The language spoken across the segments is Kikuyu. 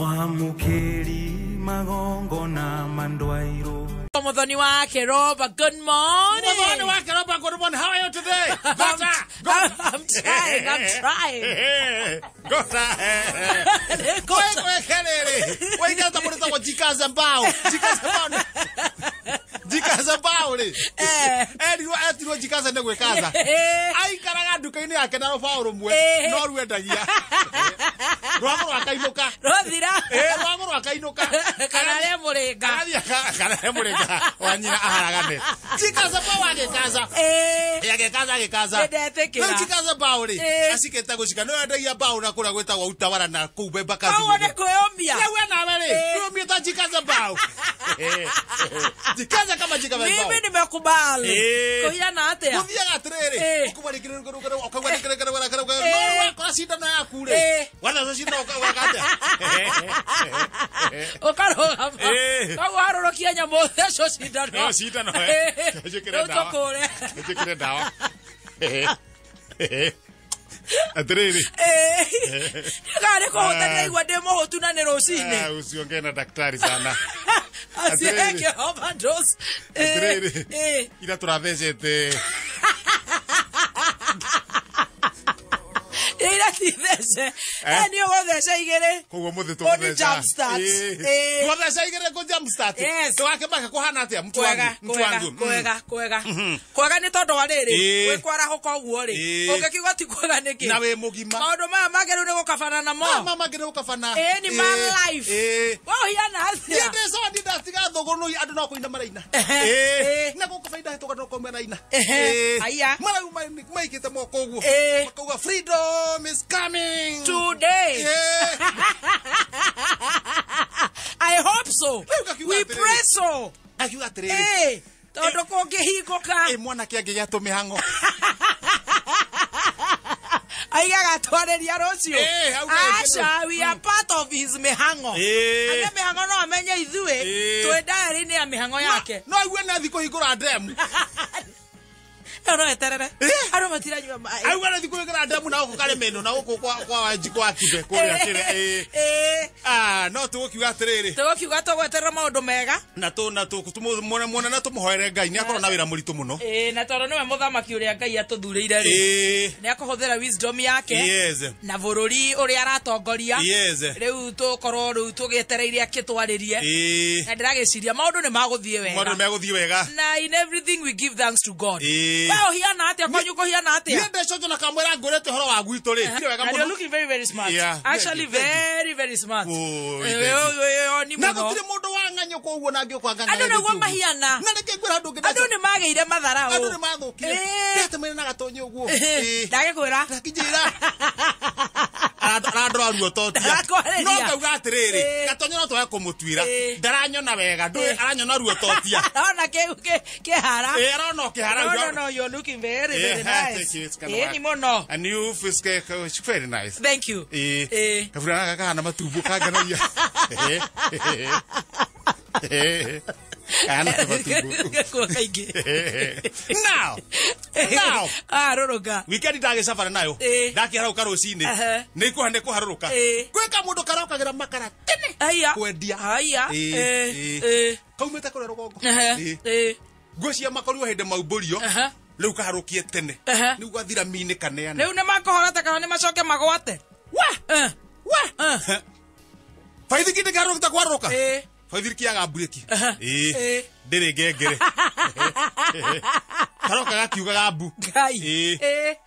Mwamukeri magongona mandwairo. Muthoni wake Roba, good morning. Muthoni wake Roba, good morning. How are you today? I'm trying. I'm trying. Gota. Kwe kelele. Waigata mũrĩta gwa jikaza mbao. Jikaza mbao. Jikaza mbao rĩ. Erirwo etirwo jikaza nĩ gwĩkaza. Aikaraga nduka-inĩ yake na rũbaũ rũmwe no rwendagia. Rwagũrwo akainũka. Rwathira. Rwagũrwo akainũka. Kana arĩe mũrĩnga. Kana arĩe mũrĩnga wa nyina aharagane. Jikaza mbao agĩkaza. Agĩkaza agĩkaza. Nĩndetĩkĩra. Rĩu jikaza mbao rĩ. Acikĩte gũcika. Nĩ wendagia mbao na kũrĩa gwĩtagwo Utawala na kũu Mbembakazi. Koguo nĩ kwĩyũmia. Rĩu we nawe rĩ. Kwĩyũmia ta jikaza mbao. Jikaza kama jikaza mbao. Mimi nimekubali. Kũhiana atĩa? Gũthiaga atĩrĩrĩ. Ũkauga rĩngĩ ũkauga rĩngĩ no wakora cindano yaku rĩ. Watheca cindano ũkauga atĩa? Ũkarũgama. Koguo harũrũkia nyamũ thecwo cindano. No cindano. Njĩkĩre ndawa. Rĩu tũkũre. Njĩkĩre ndawa. Atĩrĩrĩ. Kana nĩ kũhũta ndĩraigua ndĩ mũhũtu na nĩ rũcinĩ. Usiongee na daktari sana. Asieke overdose. Atĩrĩrĩ. Ira tũrathecete. Ira ti thece. Nĩ ũgũtheca igĩrĩ. Koguo mũthĩ Ũni tũgũtheca. jump start. Tũgatheca igĩrĩ kũ jump start. Yes. Tũgakĩmaka kũhana atĩa mtu wangu. Mtu wangu. Kwega, kwega, kwega. Kwega nĩ tondũ wa rĩrĩ. Gwĩkwarahũka ũguo rĩ. Ũngĩkiuga ti kwega nĩkĩ? Na wĩ mũgima. Maũndũ maya mangĩ rĩu nĩ gũkabana namo. Maya mangĩ nĩ gũkabana. Ĩĩ ni ma life. We ũhiana atĩa? Niĩ ndĩ sawa niĩ ndatiga thũgũnũi andũ no kũina maraina. Na gũkũ bainda hĩtũka no kũina maraina. Aya. Marau maigĩte moko ũguo. Makauga freedom is coming. Today. I hope so. We pray so. Akiuga atĩrĩrĩ. Tondũ kũngĩhingũka. Mwanake angĩgĩa tũmĩhang'o. Aigaga twarĩria rũciũ. Aca, we are part of his mĩhang'o. Age mĩhang'o no amenye ithuĩ twĩ diary-inĩ ya mĩhang'o yake. No aigue nĩ athiĩ kũhingũra ndemu. No eterere. Andũ matiranyua maĩ. Aigue nĩ athiĩ kũhingũra ndemu na gũkũ Karĩmĩnũ na gũkũ kwa Wanjikũ wa Kibe kũrĩa kĩrĩa. No tũgũkiuga atĩrĩrĩ. Tũgũkiuga tũgweterera maũndũ mega. Na muona na tũmũhoere Ngai nĩ akorwo na wĩra mũritũ mũno. Na tondũ nĩwe mũthamaki ũrĩa Ngai atũthurĩire rĩ. Nĩ akũhũthĩra wisdom yake. Na bũrũri ũrĩa aratongoria. Rĩu tũkorwo rĩu tũgĩetereire akĩtwarĩrie. Na ndĩragĩciria maũndũ nĩ magũthiĩ wega. Maũndũ nĩ megũthiĩ wega. Na in everything we give thanks to God. We ũhiana atĩa kwanyu kũhiana atĩa? Niĩ ndecojo na kamwĩra ngũrĩte ũhoro wa gwitũ rĩ. And you're looking very, very smart. Actually very, very smart. Na gũtirĩ mũndũ wa ng'anyo koguo na ngĩũka ng'ang'ana. Andũ nĩguo mahiana. Na nĩkĩ ngwĩra andũ ngĩndaca. Andũ nĩ magĩire matharaũ. Andũ nĩ mathũkire. Ndĩratũmĩra na gatonyi ũguo. Ndagĩkwĩra. Ndakĩnjĩra. Arandora ruo totia. No ngauga atĩrĩrĩ, gatonyo no twage kũmũtuĩra. Ndaranyona wega, ndũĩ aranyona ruo totia. Arona kĩhara. Arona kĩhara. No, no, you're looking very, very nice. Ni mũno. And you feel very nice. Thank you. Kabura gaka kahana matumbo kanganagia. Kahana matumbo. Kaingĩ. Now. Arũrũka. Weekend ndagĩcabana nayo. Ndakĩharũka rũcinĩ. Nĩ ikuha nĩ kũharũrũka. Gwĩka mũndũ karokagĩra makara tene. Aya. Kwendia. Aya. Kaumĩte kũrĩa rũgongo. Nguo cia makorirwo hĩndĩ maumbũrio. Rĩu kaharũkie tene. Rĩu gathira minĩ kaneana. Rĩu nĩ makũhorota kana nĩ macoke magwate? Wa. Baithikiri ndĩkĩharũrũkĩte kwarũrũka. Baithikiri yaga mburĩki. Ndĩrĩ ngengere. Karoka gakiugaga mbu. Ngai.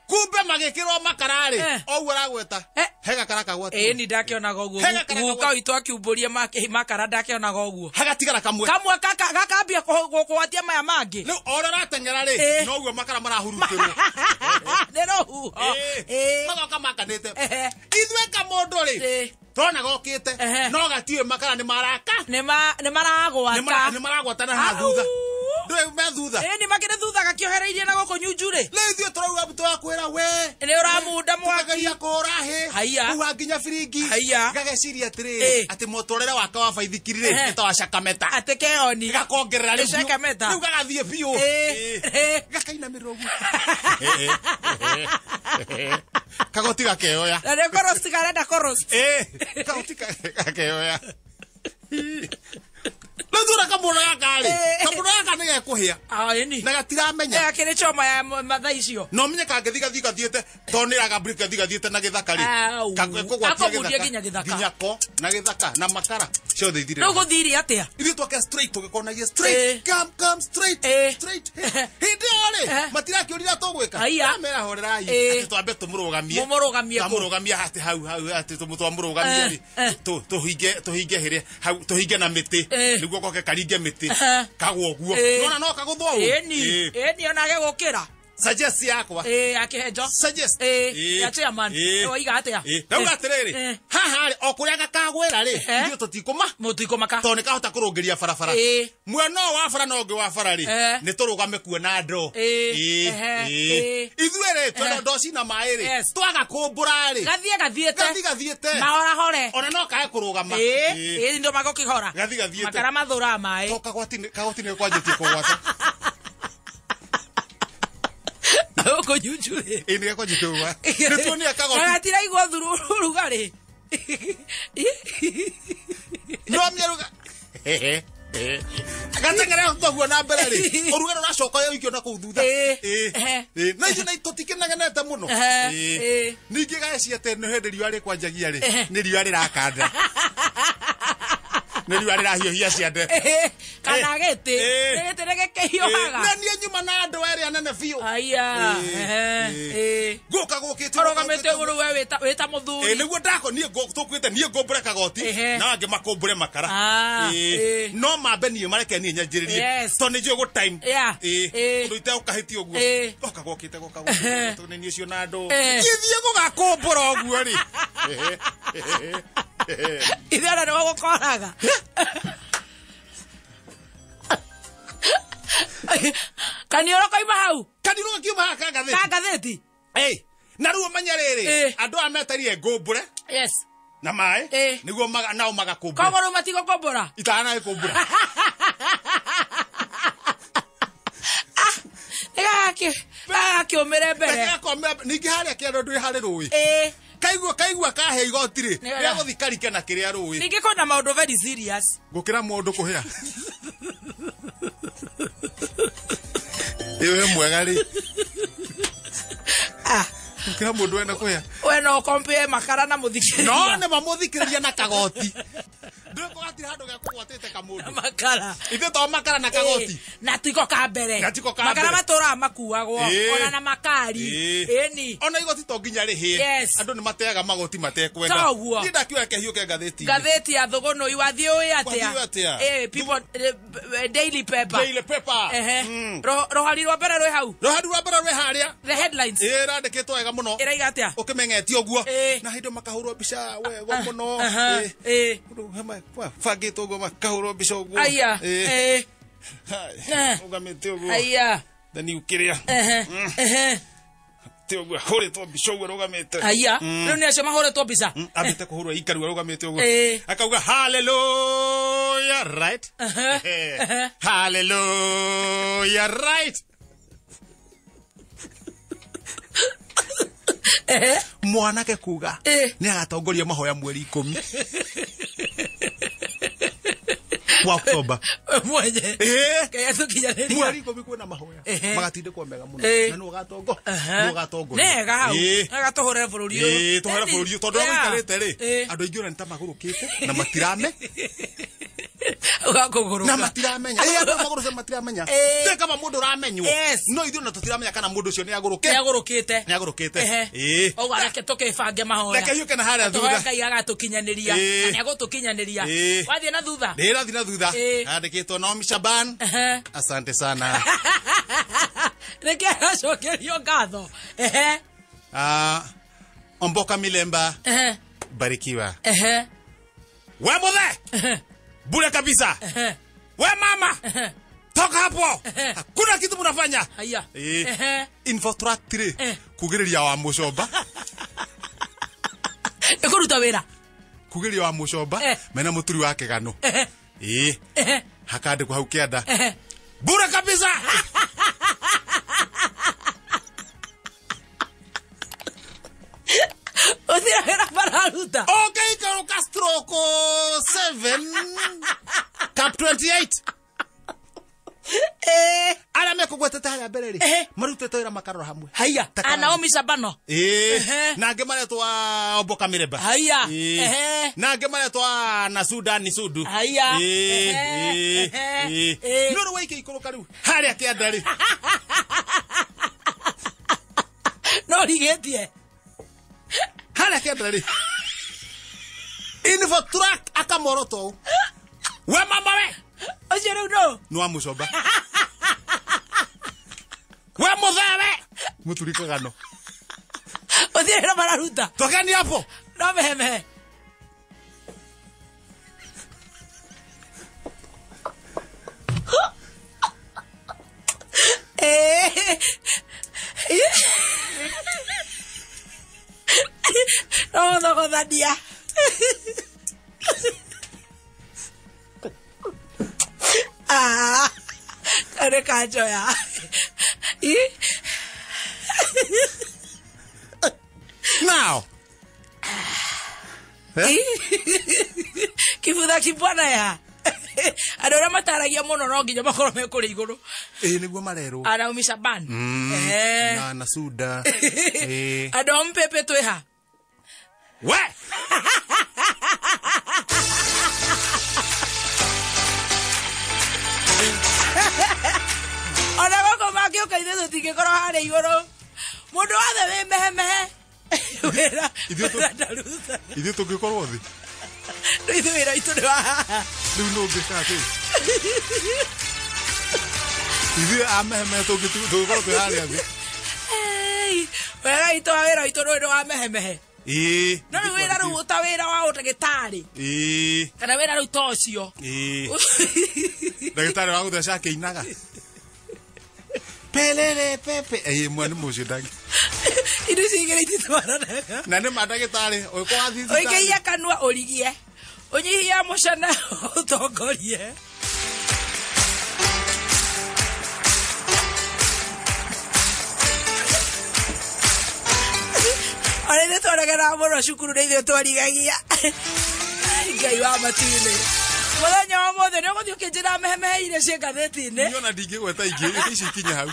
Kumbe magĩkĩrwo makara rĩ. Oguo aragweta. He gakara kagwata. Ni ndakĩonaga ũguo. Guka witũ akiumbũria makara ndakĩonaga ũguo. Hagatigara kamwe. Kamwe gakambia kũgwatia maya mangĩ. Rĩu o ũrĩa ũrateng'era rĩ, noguo makara marahurutĩrwo. Nĩ rũhuho. Magoka makanĩte. Ithuĩ kamũndũ rĩ. Tona gokĩte. No gatiũĩ makara nĩ maraka. Nĩ maragwata. Nĩ maragwata na haha thutha. Ndũĩ me thutha. Nĩ makĩrĩ thutha gakĩohereirie na gũkũ nyunju rĩ. Rĩu ithuĩ tũrauga tũrakwĩra we. Nĩ ũramunda mwaki. Tũkageria kũhũra hĩ. Huha nginya biringi. Gageciria atĩrĩrĩ atĩ mũtũrĩre wake wa baithikiri rĩ nĩ ta wa Shakameta. Atĩ keoni. Gakongerera rĩu. Shakameta. Rĩu gagathiĩ biũ. Gakainamĩrĩra ũguo. Kagoti gakeoya. Na nĩ korost karenda korost. Kagoti gakeoya. Rĩu kamũndũ gaka rĩ, kamũndũ gaka nĩ gekũhĩa. Na gatiramenya. Akĩrĩ choma ya mathaa icio. No menye kangĩthiĩ gathiĩ gathiĩte tondũ nĩ ragamburi gathiĩ gathiĩte na gĩthaka rĩ. Akũmundia nginya gĩthaka. Nginya ko na gĩthaka na makara ciothe ithire. Rĩu gũthire atĩa? Ithuĩ twake straight tũgĩkonagia straight. Come come straight. Straight. Hĩndĩ ĩyo rĩ matirakĩũrire tũgwĩka. Mera horerai atĩ twambe tũmũrũgamie. Mũmũrũgamie kũ? Twamũrũgamia atĩ hau hau atĩ twamũrũgamia rĩ tũhinge hĩrĩ hau tũhinge na mĩtĩ nĩguo goke karinge mĩtĩ kagwo ũguo. Nona no kagũthwo ũũ. Ĩni ĩni onake gũkĩra. Suggest yakwa. Akĩhenjo. Suggest. Ya chairman. Waiga atĩa? Ndauga atĩrĩrĩ, haha rĩ o kũrĩa gakagwĩra rĩ ithuĩ tũtikũma. Mũtikũmaka. Tondũ nĩ kahota kũrũngĩria barabara. Mwena ũyũ wa bara na ũngĩ wa bara rĩ nĩ tũrũgame kuona ndoo. Ithuĩ rĩ twenda ndoo cina maĩ rĩ twaga kũmbũra rĩ gathiĩ gathiĩte. Gathiĩ gathiĩte. Mahorahore. Ona no kae kũrũgama. Ndo magũkĩhora. Gathiĩ gathiĩte. Makara mathũraga maĩ. To kagwati nĩ kwanjĩtie kũgwata. Ũkũnyunjurĩ. Ĩ nĩ gakwanjĩtie kũgwata. Nĩ tuonire kagoti. Gatiraigua ũrugarĩ. No mĩeruga. Gateng'era toguo na mbere rĩ ũrugarĩ ũracoka ũikio na kũu thutha. Na ithuĩ na tũtikĩnegenete mũno. Ningĩ gaciate nĩ hĩndĩ riũa rĩkwanjagia rĩ nĩ riũa rĩrakanda. Nĩ riũa rĩrahiũhia ciande. Kana gĩtĩ. Gĩtĩ nĩ gĩkĩhiũhaga. Na niĩ nyuma na andũ erĩ anene biũ. Aya. Ngũka gũkĩte. Ũrũgamĩte igũrũ we wĩta mũthuri. Nĩguo ndako niĩ tũkuĩte niĩ ngũmbũre kagoti na angĩ makũmbũre makara. No mambe niĩ mareke niĩ nyanjĩrĩrie. Tondũ nĩ njũĩ gũ time. Ũndũ itegũkahĩtia ũguo. Goka gũkĩte goka gũkĩte tondũ nĩ niĩ ũcio na andũ. Gĩthiĩ gũgakũmbũra ũguo rĩ. Ithuĩ ona nĩ gũkoraga. Kaniũrũ koima hau. Kaniũrũ gakiuma haha ka ngathĩti. Ka ngathĩti. Na rĩu ũmenye rĩrĩ andũ aya meterire ngũmbũre. Yes. Na maĩ nĩguo nao magakũmbũra. Koguo rĩu matigũkũmbũra. Itanagĩkũmbũra. Gagakĩũmĩre mbere. Ningĩ harĩa kĩanda ndwĩ harĩ rũĩ. Kaigua kahe igoti rĩ rĩagũthiĩ karike na kĩrĩa rũĩ. Ningĩ kwĩna maũndũ very serious. Gũkĩra mũndũ kũhĩa. Ĩwe mwega rĩ. Gũkĩra mũndũ wena kũhĩa. We no compare makara na mũthikĩrĩria. No nĩ mamũthikĩrĩria na kagoti. Ndũĩ kũgatira handũ gĩa kũgwatĩte kamũndũ. Makara. Ithuĩ to makara na kagoti. Na tiko ka mbere. Na tiko ka mbere. Makara matũraga makuagwo ona na makari. Ĩni. Ona igoti to nginya rĩhĩe. Andũ nĩ mateaga magoti matekwenda. Toguo. Niĩ ndakiuga kĩhiũke ngathĩti-inĩ. Ngathĩti ya Thũgũnũi wathiĩ ũĩ atĩa? Wathiĩ ũĩ atĩa? People Daily Paper. Daily Paper. Rũhari rwa mbere rwĩ hau. Rũhari rwa mbere rwĩ harĩa. The headlines. Ĩrandĩkĩtwo wega mũno. Ĩraiga atĩa? Ũkĩmeng'etie ũguo. Na hĩndĩ makahũrwo mbica wega mũno. Bangĩtwo ũguo makahũrwo mbica ũguo. Aya. Ũgamĩte ũguo. Aya. Then ũkĩrĩa. Te ũguo hũrĩtwo mbica ũguo rũgamĩte. Aya. Rĩu nĩ acio mahũrĩtwo mbica. Ambĩte kũhũrwo ikarua rũgamĩte ũguo. Akauga hallelujah right. Hallelujah right. Mwanake kuga nĩ agatongoria mahoya mweri 10 wa Oktoba. Mwenye. Kaya tũkinyanĩria. Mweri 10 kwĩna mahoya. Magatindĩkwo mega mũno. Na nĩ ũgatongo. Nĩ ũgatongoria. Nega hau. Agatũhũrĩre bũrũri ũyũ. Tũhũrĩre bũrũri ũyũ tondũ ũrĩa ũikarĩte rĩ andũ aingĩ ona nĩ ta magũrũkĩte na matirame. Ũgakũgũrũka. Na matiramenya. Andũ magũrũke matiramenya. Nĩ kama mũndũ ũramenywo. No ithuĩ ona tũtiramenya kana mũndũ ũcio nĩ agũrũke. Nĩ agũrũkĩte. Nĩ agũrũkĩte. Ũguo reke tũkĩbange mahoya. Reke hiũke na harĩa thutha. Ngai agatũkinyanĩria. Na nĩ agũtũkinyanĩria. Wathiĩ na thutha. Ndĩrathiĩ na thutha. Handĩkĩtwo Naomi Shaban. Asante sana. Reke aracokerio ngatho. Omboka Milemba. Barikiwa. We muthe. Bure kabisa. We mama. Toka hapo. Hakuna kitu mnafanya. Haya. Infotrak kugiriria wa mucomba. Ikuruta wira. Kugiriria wa mucomba mena muturi wa kigano. Hakandikwo hau kianda. Bure kabisa. mararuta Ũngĩikũrũka stroke 7 cap 28 arĩa mekũgwetete harĩa mbere rĩ marutĩte wĩra makarora hamwe. Haiya, Naomi Shabano. Na angĩ maretwo Omboka Miremba. Haiya. Na angĩ maretwo na Sudan Sudu. Haiya. No rĩu waikĩikũrũka rĩu harĩa kĩanda rĩ no rigĩtie harĩa kĩanda rĩ Infotrak akamoroto we mama we ũcio rĩu nũ nĩ wa mũcomba we mũthere mũturi kagano ũthiĩ wĩra mararuta tokeni hapo no mehemehe no thogothania kau nĩ kanjoya. Now kibutha kibwana ya andũ arĩa mataragia mũno no nginya makorwo me kũrĩa igũrũ. Ĩĩ nĩguo marerwo Naomi Shaban na Suda. Andũ a Mpepe twĩ ha we ona gũkũ mangĩũka ithuĩ tũtingĩkorwo harĩa igũrũ mũndũ wothe wĩ mehemehe wĩra ndaruta ithuĩ tũngĩkorwo thĩ rĩu ithuĩ wĩra witũ nĩ wa haha rĩu nũ ũngĩka atĩ ithuĩ a mehemehe tũngĩkorwo twĩ harĩa thĩ wega witũ wa wĩra witũ nĩ wa mehemehe. Ĩĩ no rĩu wĩra rĩu ta wĩra wa ũndagĩtarĩ ĩĩ kana wĩra rĩu ta ũcio ĩĩ ndagĩtarĩ wa gũtheca akĩinaga pelele pepe ĩĩ mwana mũcio ndagĩ indo ici igĩrĩ ititwaranaga na nĩ ma ndagĩtarĩ ũgĩkorwo wathiĩ thibitarĩ ũikĩiye kanua ũrigie ũnyihie mũcana ũtongorie. Ona ithuĩ twaregeraga mũno cukuru nĩ ithuĩ twarigagia Ngai wa matu-inĩ mũthenya wa ũmũthĩ nĩ ũgũthiĩ ũkĩnjĩra mehemehe iria ciĩ ngathĩti-inĩ. Niĩ ona ndingĩgweta ingĩ ici ikinye hau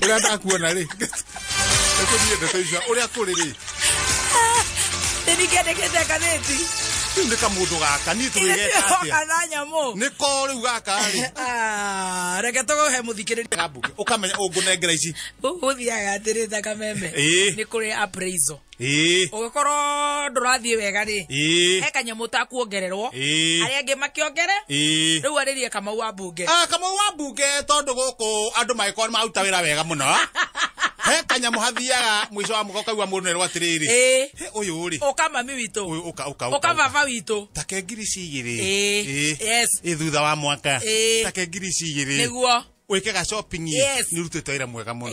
ũrĩa ndakuona rĩ ĩkũthiĩ ndeto icio ũrĩa kũrĩ rĩ nĩ ningĩandĩkĩte ngathĩti rĩu nĩ kamũndũ gaka niĩ tũgĩgeka atĩa kana nyamũ nĩ ko rĩu gaka rĩ reke tũgũhe mũthikĩrĩria ũkamenya ũngũnengera ici gũthiaga atĩrĩ ta kameme nĩ kũrĩ appraisal. Ũgĩkorwo ndũrathiĩ wega rĩ he kanyamũ ta kuongererwo arĩa angĩ makĩongere rĩu arĩrie Kamau wa mbunge. Kamau wa mbunge tondũ gũkũ andũ magĩkorwo nĩ maruta wĩra wega mũno he kanyamũ hathiaga mũico wa mwaka ũkaigua mũndũ nerwo atĩrĩrĩ ũyũ rĩ ũka mami witũ ũka baba witũ take ngiri cigĩrĩ yes thutha wa mwaka take ngiri cigĩrĩ nĩguo wĩke ga shopping nĩ ũrutĩte wĩra mwega mũno.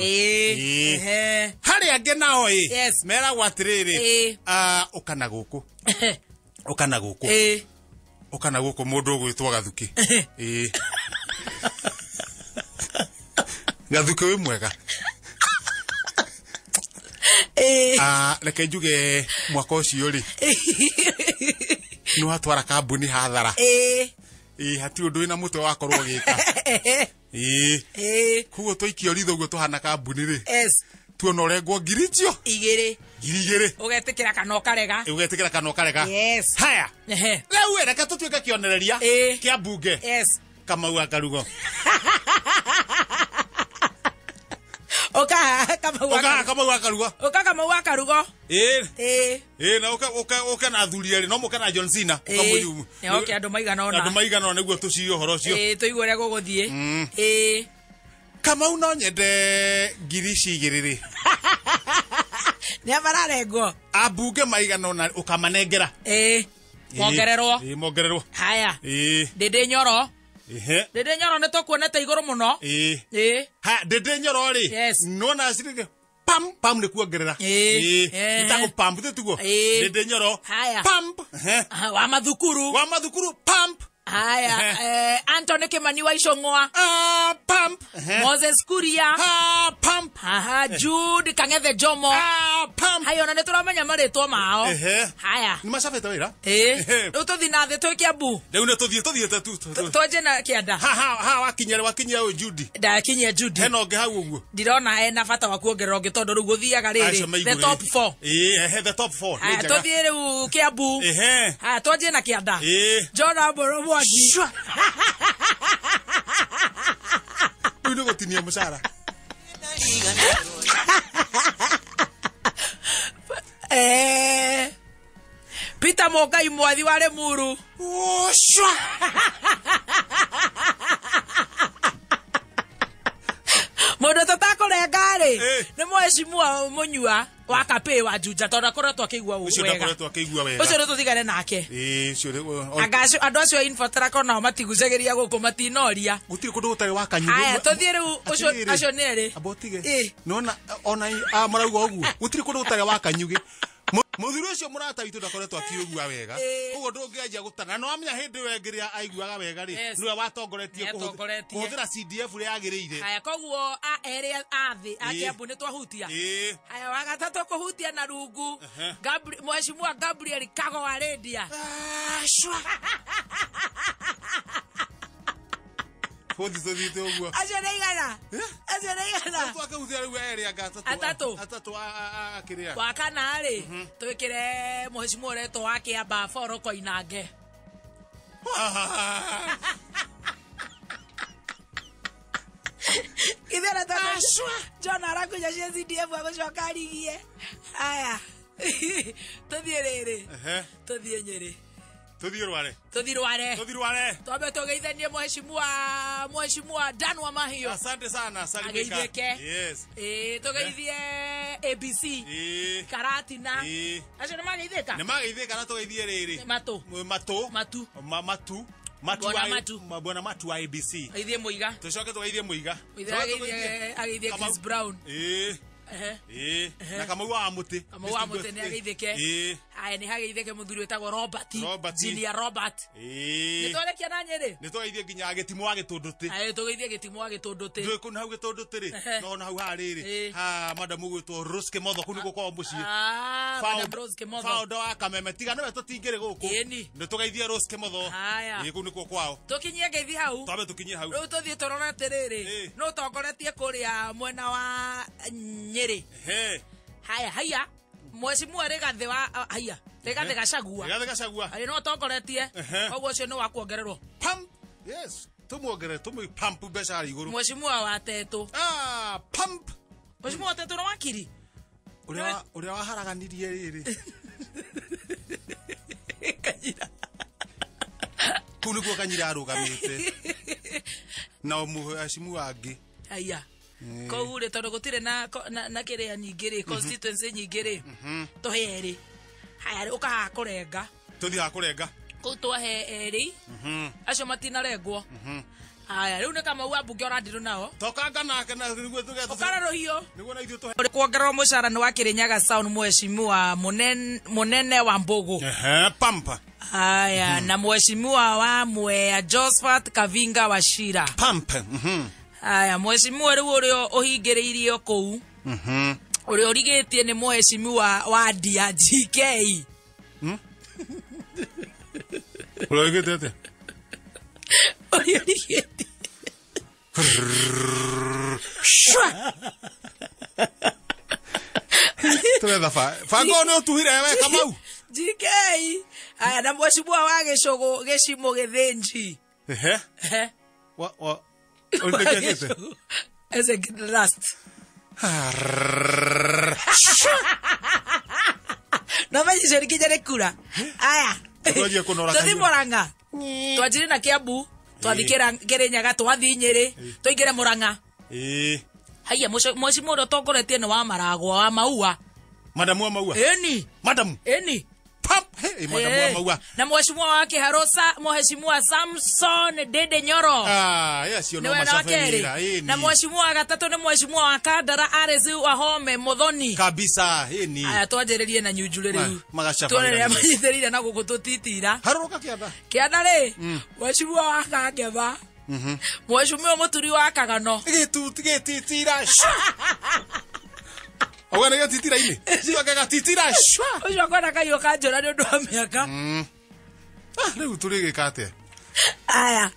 Harĩ angĩ nao ĩ meragwo atĩrĩrĩ ũka na gũkũ ũka na gũkũ ũka na gũkũ mũndũ ũgwĩtwo Gathukĩ. Gathukĩ wĩ mwega. Reke njuge mwaka ũcio rĩ nĩ watwara kambuni hathara hatirĩ ũndũ wĩna mũtwe wakorwo ũgĩka koguo twaikio ritho ũguo tũhana kambuni rĩ tuona ũrengwo ngiri icio igĩrĩ ngiri igĩrĩ ũgetĩkĩra kana ũkarega ũgetĩkĩra kana ũkarega. Haya rĩu reke tũtuĩke kĩonereria kĩa mbunge Kamau wa Karugo Oka Kamau wa Karugo Oka Kamau wa Karugo ĩĩ na ũke na athuri erĩ no mũke na John Cena ũke andũ maigana ũna andũ maigana ũna nĩguo tũcirie ũhoro ũcio tũigue ũrĩa gũgũthiĩ. Kamau no nyende ngiri ici igĩrĩ rĩ nĩ mararengwo ambunge maigana ũna ũkamanengera mongererwo mongererwo haya Ndĩndĩ Nyoro Ndĩndĩ Nyoro nĩ tũkuonete igũrũ mũno. Ha Ndĩndĩ Nyoro rĩ nĩwona ciringi pam pam nĩ kuongerera ĩtagwo pam tiguo Ndĩndĩ Nyoro pam wa mathukuru wa mathukuru pam Haya, Anthony Kimani wa Icũng'wa. Pump. Moses Kuria. Pump. Aha, Jude Kang'ethe Jomo. Pam. Haya ona nĩ tũramenya marĩtwa mao. Haya. Nĩ macabĩte wĩra? Ĩĩ. Rĩu tũthiĩ na thĩ twĩ Kiambu. Rĩu nĩ tũthiĩte tu. Twanjie na kĩanda. Ha wakinya wakinyia ũyũ Judy. Ndakinyia Judy. Hena ũngĩ hau ũguo. Ndirona ena bata wa kuongerera ũngĩ tondũ rĩu gũthiaga rĩrĩ. The top 4. Ĩĩ, the top 4. Haya tũthiĩ rĩu Kiambu. Haya twanjie na kĩanda. John Amboro Mwangi. Rĩu nĩ gũtinia mũcara. Peter Mokai mwathi wa Limuru. Mũndũ tũtakũrenga rĩ nĩ mheshimiwa Mũnyua wa Kapĩ wa Juja tondũ akoretwo akĩigua wega. Ũcio nĩ tũtigane nake. Andũ acio a Infotrack onao matigucagĩria gũkũ matinoria. Gũtirĩ kũndũ gũtarĩ wa kanyugĩ. Haya tũthiĩ rĩu ũcio acio nĩ erĩ. Amba ũtige. Nĩwona ona marauga ũguo. Gũtirĩ kũndũ gũtarĩ wa kanyugĩ. Mũthuri ũcio mũrata witũ ndakoretwo akĩũigua wega. Koguo ndũngĩanjia gũtana. Na wamenya hĩndĩ ĩyo ĩngĩ rĩrĩa aiguaga wega rĩ, nĩwe watongoretie kũhũthĩra CDF ũrĩa yagĩrĩire. Haya koguo erĩ a thĩ a Kiambu nĩ twahutia. Haya wa gatatũ kũhutia na rungu Mheshimiwa Gabriel Kago wa Rendia. Hũthi tũthiĩte ũguo. Acio nĩ igana. Acio nĩ igana. Twakĩhutia rĩu erĩ anga atatũ. Atatũ. Atatũ a kĩrĩa. Wa kana rĩ, twĩkĩre mheshimiwa ũretwo wa Kĩambaa Boro Koinange. Ithuĩ tondũ John arakunya cia CDF agũcoka arigie. Haya. Tũthiĩ rĩrĩ. Tũthiĩ Nyĩrĩ. Tũthiĩ Rware. Tũthiĩ Rware. Tũthiĩ Rware. Twambe tũgeithanie mheshimiwa Dan wa Mahiũ. Asante sana, salimika. Ageithĩke. Yes. Tũgeithie ABC. Karatina. Acio nĩ mageithĩka? Nĩ mageithĩka na tũgeithie rĩrĩ. Matũ. Matũ. Matu. Matu. Matu. Bwana Matu. Bwana Matu wa ABC. Ageithie Mũiga. Tũcoke tũgeithie Mũiga. Ageithie Chris Brown. Na Kamau wa Mũtĩ. Kamau wa Mũtĩ nĩ ageithĩke. Haya nĩ hageithĩke mũthuri wĩtagwo Robert. Junior Robert. Nĩ twarekia na Nyĩrĩ. Nĩ tũgeithie nginya Gĩtimũ wa Gĩtũndũtĩ. Haya tũgeithie Gĩtimũ wa Gĩtũndũtĩ. Ndũĩ kũu hau Gĩtũndũtĩ rĩ. No na hau haha rĩrĩ. Ha madam ũgwĩtwo Rose Kĩmotho kũu nĩkuo kwao mũciĩ. Madam Rose Kĩmotho. Founder wa Kameme. Tiga nĩwe tũtingĩrĩ gũkũ. Nĩ tũgeithie Rose Kĩmotho. Haya. Kũu nĩkuo kwao. Tũkinyie ngeithi hau. Twambe tũkinyie hau. Rĩu tũthiĩ tũrore atĩrĩrĩ. No ũtongoretie kũrĩa mwena wa Nyĩrĩ. Haya haya. Mheshimiwa Rigathĩ wa haya Rigathĩ Gachagua. Rigathĩ Gachagua. Arĩ no ũtongoretie. Koguo ũcio nĩ wa kuongererwo. Pump. Yes. Tũmuongerere tũmũ pump mbeca harĩa igũrũ. Mheshimiwa wa Tetũ. Pump. Mheshimiwa wa Tetũ nĩ wakiri. Ũrĩa waharaganirie rĩrĩ. Kanyira. Kũu nĩkuo Kanyira arũgamĩte. Na mheshimiwa angĩ. Haya. Koguo rĩ tondũ gũtirĩ na kĩrĩa nyingĩ rĩ constituency nyingĩ rĩ tũhe erĩ. Haya rĩ ũka haha kũrenga. Tũthiĩ haha kũrenga. Kũu twahe erĩ. Acio matinarengwo. Haya rĩu nĩ Kamau wa mbunge ũrandirwo nao. Tokanga nake na nĩguo tũgetha. Ũkara rũhiũ. Nĩguo na ithuĩ tũhe. Kuongererwo mũcara nĩ wa Kĩrĩnyaga Sound mheshimiwa Mũnene wa Mbũgũ. Pampa. Haya na mheshimiwa wa Mwea Josephat Kavinga wa Shira. Pampa. Haya mheshimiwa rĩu ũrĩa ũhingĩrĩirio kũu. Ũrĩa ũrigĩtie nĩ mheshimiwa wa Ndia GK. Ũrĩa ũrigĩtie atĩa? Ũrĩa ũrigĩtie. Tũretha bango nĩ ũtuhire we Kamau. GK. Haya na mheshimiwa wa Gĩcũgũ Gĩcimũ Gĩthĩnji. Wa Ũrigĩtie. As a last. No menye rikinya nĩ kura. Aya. Tũthiĩ Mũrang'a. Twanjirie na Kiambu, twathiĩ Kĩrĩnyaga, twathiĩ Nyĩrĩ, tũingĩre Mũrang'a. Haya mheshimiwa ũrĩa ũtongoretie nĩ wa Maragwa wa Maua. Madamu wa Maua. Ĩni. Madamu. Ĩni. Pump. Hey, madamu wa Maua. Na mheshimiwa wa Kĩharosa, mheshimiwa Samson Dede Nyoro. Yes, no macabe. Na mheshimiwa wa gatatũ nĩ mheshimiwa wa Kandara RS Wahome Muthoni. Kabisa, ni. Aya twanjĩrĩrie na Nyunjure rĩu. Magacabe. Tũrere manyitĩrĩire na gũkũ tũtitira. Harũrũka kĩanda. Kĩanda rĩ, mheshimiwa wa Kangema. Mheshimiwa Mũturi wa Kagano. Gĩtutira. Auga nĩ gatitira-inĩ. Tuake gatitira shwa. Ũcio akona kahiũ ka njora nĩ ũndũ wa mĩaka. Rĩu tũrĩgĩka atĩa? Aya.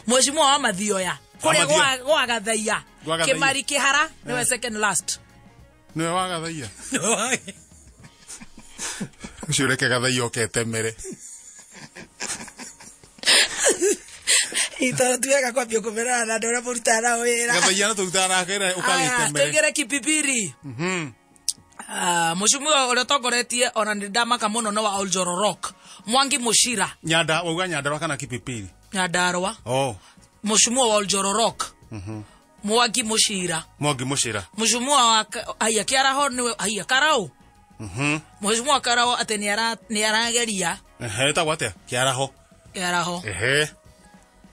Mheshimiwa wa Mathioya. Kũrĩa gwa Gathaiya. Kĩmari Kĩhara nĩwe second last. Nĩwe wa Gathaiya. Ũcio reke Gathaiya oke etemere. Itoro tuweka kwambia kũmerana na andũ arĩa mũrutaga nao wĩra. Gathaiya na tũrutaga nake ũkagĩtemere. Tũingĩre Kipipiri. Mheshimiwa ũrĩa ũtongoretie ona nĩ ndamaka mũno nĩ wa Oljororok. Mwangi Mushira. Nyanda, wauga Nyandarua kana Kipipiri? Nyandarua. Oh. Mheshimiwa wa Oljororok. Mwangi Mushira. Mwangi Mushira. Mheshimiwa wa haya Kiaraho nĩwe haya Karau. Mheshimiwa Karau atĩ nĩ arageria. Etagwo atĩa? Kiaraho. Kiaraho.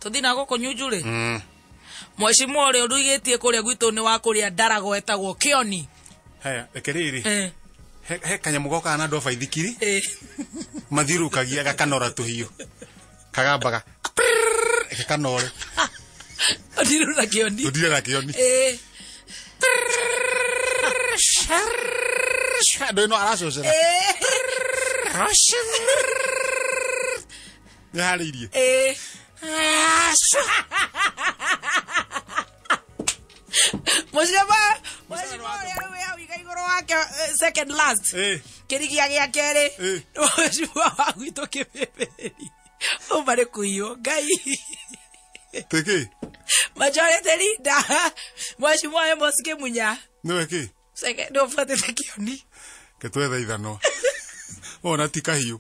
Tũthiĩ na gũkũ Nyunju rĩ. Mheshimiwa ũrĩa ũrugĩtie kũrĩa gwitũ nĩ wa kũrĩa Ndarago etagwo Kĩoni. Haya, reke rĩrĩ. He kanyamũ gokaga na andũ a baithikiri. Mathiũrũrũkagia gakanora tũhiũ. Kagambaga. Gakanore. Ũtirĩ na Kĩoni. Tũtirĩ na Kĩoni. Andũ ĩno aracocera. Nĩ harĩirie. Mheshimiwa ũrĩa rĩu wĩ hau igũrũ wake second last. Kĩrigia gĩa kerĩ. Mheshimiwa wa gwitũ Kĩbĩbĩri. Uma nĩ kũiywo Ngai. Tĩkĩ? Majority leader. Mheshimiwa Amos Kĩmunya. Nĩwe kĩ? Second nĩ ũbuatĩte Kĩoni. Ke twethe ithanwa. Wona ti kahiũ.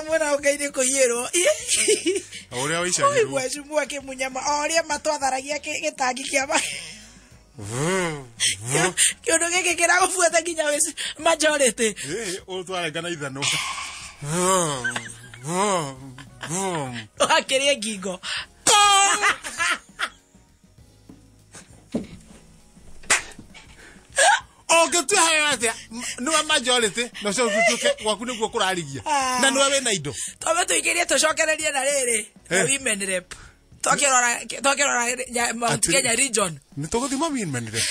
Mwena Ngai nĩ kũiyĩrwo. Ũrĩa waicagirwo. Mheshimiwa Kĩmunya o ũrĩa matwatharagia gĩtangi kĩa kĩũndũ gĩkĩ kĩragũbuata nginya wĩ majority. Ũtwarenga na ithanwa. Ũgakĩrĩa ngingo. Ũngĩtua hayo atĩa? Nĩwe majority na ũcio ũtuĩke gwaku nĩguo kũrarigia. Na nĩwe wĩna indo. Twambe tũingĩrie tũcokererie na rĩrĩ na women rep. Twakĩrora Mount Kenya region. Nĩ tũgũthima women rep.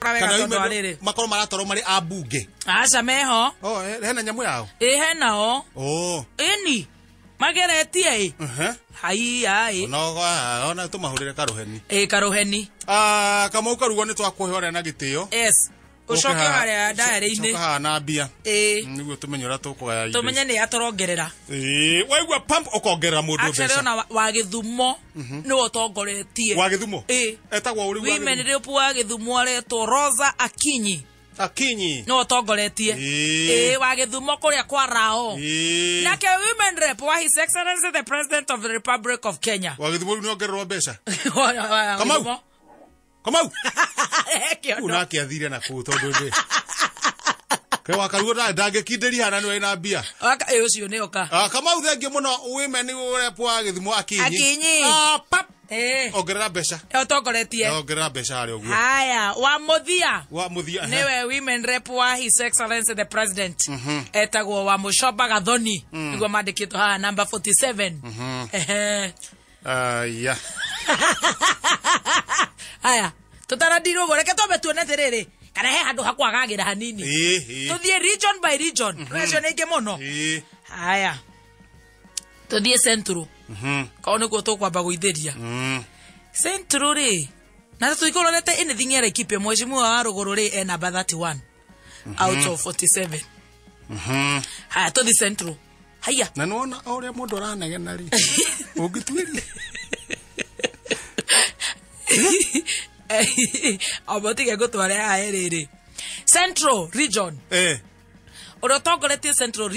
Kana women makorwo maratwarwo marĩ a mbunge. Aca meho. Oh, hena nyamũ yao. Ĩ henao. Oh. Ĩni. Mageretie ĩ. Haiya ĩ. Ona tũmahũrĩre karũheni. Ĩ karũheni. Kamau Karugo nĩ twakũhe ũrĩa na gĩtĩo. Yes. Ũcoke harĩa diary-inĩ. Coka haha na mbia. Nĩguo tũmenye ũrĩa tũkũgaya indo. Tũmenye nĩ atũrongerera. Waigua pump ũkongerera mũndũ mbeca. Actually ona wa Gĩthumo nĩwe ũtongoretie. Wa Gĩthumo? Etagwo ũrĩ wa Gĩthumo? Women rep wa Gĩthumo aretwo Rosa Akinyi. Akinyi. No ũtongoretie. Wa Gĩthumo kũrĩa kwa Rao. Nake women rep wa His Excellency the President of the Republic of Kenya. Wa Gĩthumo rĩu nĩongererwo mbeca. Kamau. Kamau. Kĩu nake athire na kũu tondũ ndĩ. Ke wa Karugo ndangĩkindĩria hana nĩwe na mbia. Ũcio nĩ oka. Kamau thengiũ mũno women rep wa Gĩthumo Akinyi. Akinyi. Pap. Ongerera mbeca. Ũtongoretie. Ongerera mbeca harĩa ũguo. Haya, wa Mũthia. Wa Mũthia. Nĩwe women rep wa His Excellency the President. Etagwo wa Mũcoba Gathoni. Nĩguo mandĩkĩtwo haha number 47. Aya. Haya, tũtarandirwo ũguo reke twambe tuone atĩrĩrĩ kana he handũ hakwagagĩra hanini. Tũthiĩ region by region. Rũracio nĩ ingĩ mũno. Haya. Tũthiĩ Central. Korwo nĩkuo tũkwamba gũithĩria. Central rĩ, na tũikũrorete anything ya Laikipia, mheshimiwa wa Rũgũrũ rĩ e namba 31 out of 47. Haya, tũthiĩ Central. Haya. Na nĩwona o ũrĩa mũndũ aranegena rĩ. Ũngĩtuĩria. Omotige ngũtware haha rĩrĩ. Central region. Ũrĩa ũtongoretie Central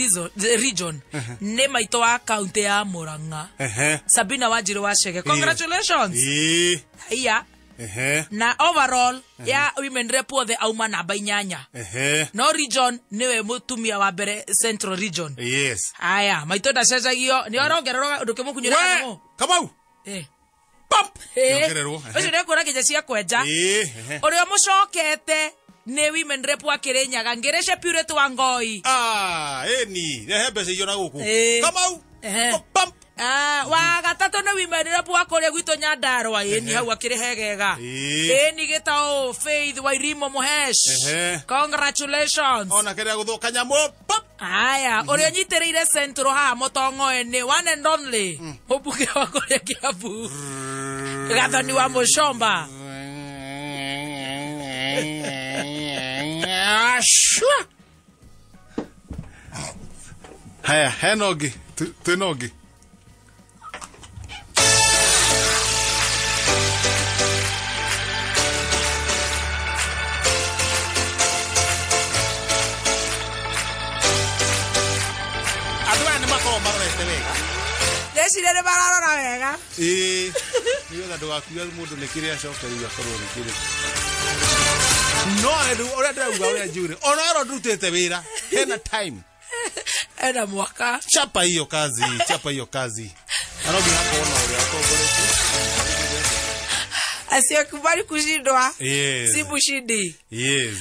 region nĩ maitũ wa kaunti ya Murang'a. Sabina Wanjiru wa Chege. Congratulations. Haya. Na overall ya women rep othe auma namba 8. No region niwe mutumia wa mbere Central region. Yes. Haya, maitũ ndacenjagio nĩ arongererwo ndũkĩmũkunyũra kanyamũ. Kamau. Pump. Nĩongererwo. Ũcio nĩekuona nginya cia kwenja. Ũrĩa mũcokete nĩ women rep wa Kirinyaga Ngĩrĩce Purity wa Ngoi. Ĩni, rehe mbeca icio na gũkũ. Kamau. Pump. Wa gatatũ nĩ women rep wa kũrĩa gwitũ Nyandarua, ĩni hau akĩrĩ hegega. Ĩni gĩtao Faith Wairimo Muhesh. Congratulations. Ona kĩrĩa gũthũka nyamũ pop. Aya, ũrĩa ũnyitĩrĩire Central haha Mũtong'oe-inĩ, one and only, mũmbunge wa kũrĩa Kiambu, Gathoni wa Mũcomba. Shua. Haya, hena ũngĩ, twĩna ũngĩ. Andũ aya nĩ makoragwo marorete wega. Ndeciria nĩ mararora wega. Ĩĩ, nĩgetha ndũgakuue mũndũ nĩ kĩrĩa acokereirio akorwo nĩ kĩrĩkũ. No rĩu ũrĩa ndĩrauga ũrĩa njũrĩ, ona ĩro ndũrutĩte wĩra, hena time. Ena mwaka. Chapa hiyo kazi, chapa hiyo kazi. Na no nginya akorwo na ũrĩa atongoretie. Asiyekubali kushindwa Yes. si mshindi. Yes.